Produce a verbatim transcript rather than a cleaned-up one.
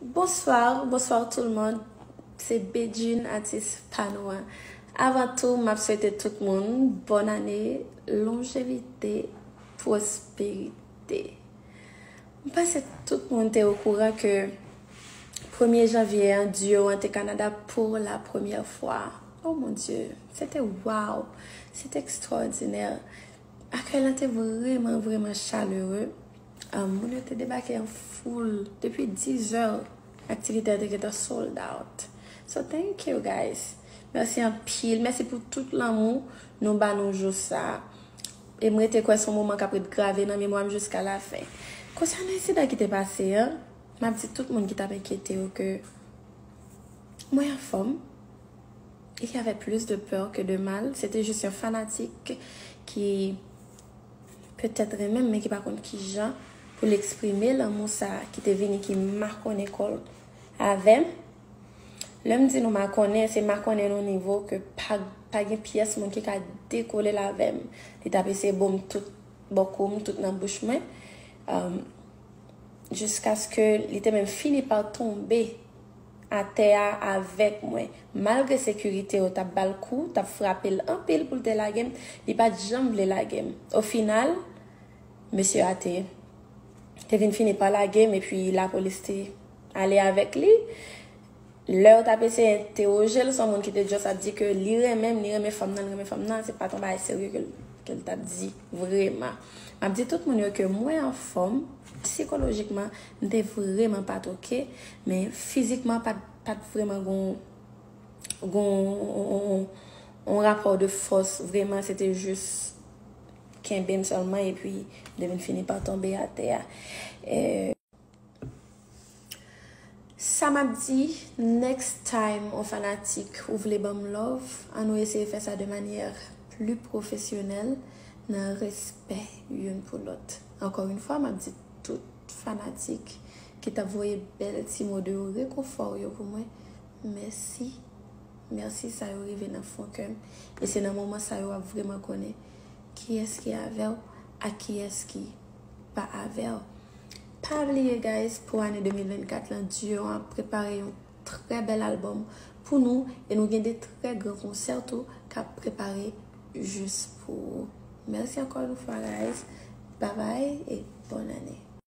Bonsoir, bonsoir tout le monde. Se Bedjine, atis pa nou an. Avan tou, m ap swete tout moun bòn ane, lonjevite, pwosperite. M panse tout moun te okouran ke premye janvye an, duo an te Kanada pour la première fois. Oh mon Dieu, se te wow, se te ekstwòdinè. Akèy lan te vrèman, vrèman chalere. Um, moun yo te debake an foul. Depi diz è, aktivite a te gentan sold out. So, thank you, guys. Mèsi anpil. Mèsi pou tout lanmou nou ba nou jou sa. E m rete kwè se yon moman k ap ret grave nan memwa m jiska lafen. Konsènan ensidan ki te pase an, m ap di tout moun ki t ap enkyete yo ke mwen anfòm. Il y avait plus de peur que de mal. Se te jis yon fanatik ki petèt renmen m, men ki pa konn kijan pou l eksprime lanmou sa ki te vini, ki makonnen kò l avè m. Lè m di nou makonnen, se makonnen nan yon nivo ke pa, pa gen pyès moun ki ka dekole l avè m. Li t ap eseye bo m tout bò kou m, tout nan bouch mwen. Um, jiskaske li te menm fini pa tonbe atè a avèk mwen. Malgre sekirite yo t ap ba l kou, t ap frape l anpil pou l te lage m, li pa t janm vle lage m. Ofinal, mesye a te, te vin fini pa lage m, epi lapolis te ale avèk li. Lè yo t ap eseye entewoje l, se yon moun ki te just ap di ke li renmen m, li renmen fanm nan, li renmen fanm nan, se pa t yon bagay serye ke l, ke l t ap di vrèman. M ap di tout moun yo ke mwen anfòm, sikolojikman, m te vrèman pa t oke, men fizikman, pa t, pa t vrèman gon, gon, on, on, on, on rapò de fòs, vrèman, se te jis kenbe m sèlman, epi m te vin fini pa tonbe atè a. E, sa m ap di, next time, on fanatik, ou vle ban m love, ann nou eseye fè sa de manyè pli pwofesyonèl, nan respè youn pou lòt. Ankò yon fwa, m ap di tout fanatik ki t ap voye bèl ti mo de rekonfò yo pou mwen, mèsi. Mèsi, sa yo rive nan fon kè m. E se nan moman sa yo w ap vrèman konnen kiyès ki avè w ak kiyès ki pa avè w. Pa bliye, guys, pou ane de mil vennkat lan, duo an ap prepare yon trè bèl albòm pou nou e nou gen de trè gran konsè tou k ap prepare jis pou ou. Mèsi ankò yon fwa, guys. Bye bye e bòn ane.